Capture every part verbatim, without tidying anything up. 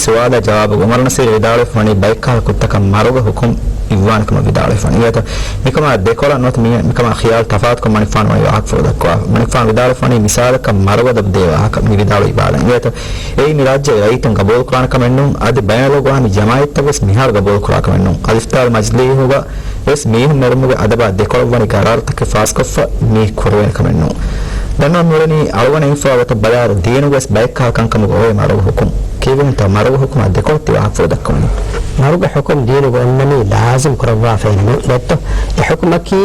ސުވާލާ ޖަވާބުގަ އުމަރު ނަސީރު ވިދާޅުވެފަ ވަނީ ބައެއްކަހަލަ ކުށްތަކަށް މަރުގެ ހުކުމް އިއްވާނެ ކަމަށް ވިދާޅުވެފަ ވަނީ. އިނގޭތޯ؟ މިކަމާ ދެކޮޅަށް ނުވަތަ މި-، މިކަމާ ޚިޔާލު ތަފާތުކޮށް މަނިކުފާނު ވަނީ ވާހަކަފުޅު ދައްކަވާ. މަނިކުފާނު ވިދާޅުވެފަ ވަނީ މިސާލަކަށް މަރުގަ ދެ ވާހަކަ މި ވިދާޅުވި އިބާރާތް. އިނގޭތޯ؟ އެއީ މި ރާއްޖޭގެ ރައްޔިތުން ގަބޫލުކުރާނެ ކަމެއް ނޫން، އަދި ބައިނަލްއަގްވާމީ ޖަމާއަތްތަކު ވެސް މިހާރު ގަބޫލުކުރާ ކަމެއް ނޫން. އަލިފްތާލު މަޖިލީހުގަ ވެސް މީހުން މެރުމުގެ އަދަބާ ދެކޮޅަށް ވަނީ ގަރާރުތަކެއް ފާސްކޮށްފަ މީ ކުރެވޭނެ ކަމެއް ނޫން. ދަންނަވަން މިއުޅެނީ އަޅުގަނޑަށް އިންފުޅާ ގޮތަށް ބަލާއިރު ދީނުގަ ވެސް ބައެއްކަހަލަ ކަންކަމުގަ އޮވޭ މަރުގެ ހުކުމް. ކީއްވެގެންތޯ މަރުގެ ހުކުމާ ދެކޮޅަށް ތި ވާހަކަފުޅު ދައްކަވަނީ؟ މަރުގެ ހުކުމް ދީނުގަ އޮންނަނީ ލާޒިމް ކުރައްވާފައެއް ނޫން. ދެއްތޯ؟ އެ ހުކުމަކީ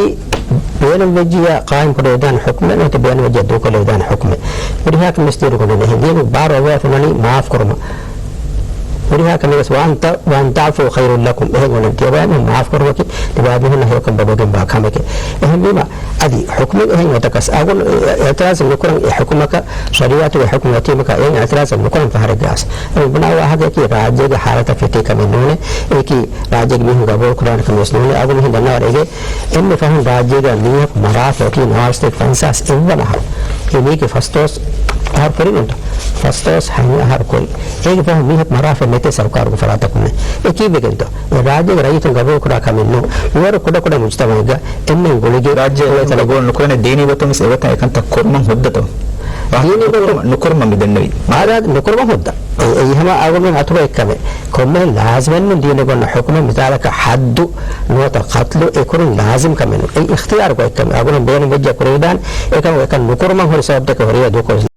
ބޭނުންވެއްޖިއްޔާ ޤާއިމް ކުރެވިދާނެ ހުކުމެއް ނުވަތަ ބޭނުންވެއްޖިއްޔާ ދޫކޮށްލެވިދާނެ ހުކުމެއް. ހުރިހާ ކަމެއް ވެސް ދީނުގަ އޮންނަނީ. ދީނުގަ ބާރު އޮވާފަ އޮންނަނީ މާފް ކުރުމަށް. ހުރިހާ ކަމެއް ވެސް ވައަން ތަ-، ވައަން ތަޢުފޫ ޚައިރުއް ލަކުމް. އެހެން އޮންނަން ތިޔަބައިމީހުން މާފް ކުރުމަކީ ތިބާމީހުންނަށް ހެޔޮކަން ބޮޑުވެގެންވާ ކަމެކޭ. އެހެންވީމަ، އަދި ޙުކުމެއް އެހެން އޮތަކަސް އަޅުގަނޑު އިޢުތިރާޒެއް ނުކުރަން އެ ޙުކުމަކަށް، ޝަރީޢަތުގެ ޙުކުމެއް އޮތީމަކާ އެއިން އިޢުތިރާޒެއް ނުކުރަން ފަހަރެއްގަސް. އެ ބުނާ ވާހަކަޔަކީ ރާއްޖޭގެ ޙާލަތަށް ފެތޭ ކަމެއް ނޫނޭ. އެއީކީ ރާއްޖޭގެ މީހުން ގަބޫލު ކުރާނެ ކަމެއް ވެސް ނޫނޭ. އަޅުގަނޑު މިހެން ދަންނަވާ އެނގޭ އެންމެ ފަހުން ރާއްޖޭގަ މީހަކު މަރާފަ އޮތީ ނަވާރަ ސަތޭކަ ފަންސާސް އެއްވަނަ އަހަރު. އެ މީގެ ފަސްދޮވަސް އަހަރު ކުރިނުންތަ؟ ފަސްދޮވަސް ހަތް އަހަރު ކުރި. އޭގެ ފަހުން މީހަކު މަރާފަ ނެތޭ ސަރުކާރުގެ ފަރާތަކުންނެއް. އެ ކީއްވެގެންތޯ؟ އެ ރާއްޖޭގެ ރައްޔިތުން ގަބޫލު ކުރާ ކަމެއް ނޫން. މިވަރު ކުޑަކުޑަ މުޖްތަމަޢެއްގަ އެންމެން ގުޅިގެން ރާއްޖޭ ގަބޫލު ނުކުރަނީ ދީނީ ގޮތުން ވެސް އެގޮތަށް އެކަންތައް ކުރުމަށް ހުއްދަތޯ؟ ދީނީ ގޮތުން ނުކުރުމަށް މި ދެންނެވީ. އާދާ ނުކުރުމަށް ހުއްދަ. އެ، އެ ހަމަ އަޅުގަނޑުމެން އަތުގަ އެއްކަމެއް. ކޮންމެހެން ލާޒިމެއްނު ދީނުގަ އޮންނަ ޙުކުމެއް މިސާލަކަށް ޙައްދު ނުވަތަ ޤަތްލު އެ ކުރުން ލާޒިމް ކަމެއް ނޫން. އެ އިޚްތިޔާރު ގޮތްކަމެއް. އަޅުގަނޑު ބޭނުން ވެއްޖެ ކުރެވިދާނެ. އެކަމަކު އެކަން ނުކުރުމަށް ހުރި ސަބަބުތަކެއް ހުރިއޭ ދޫކޮށް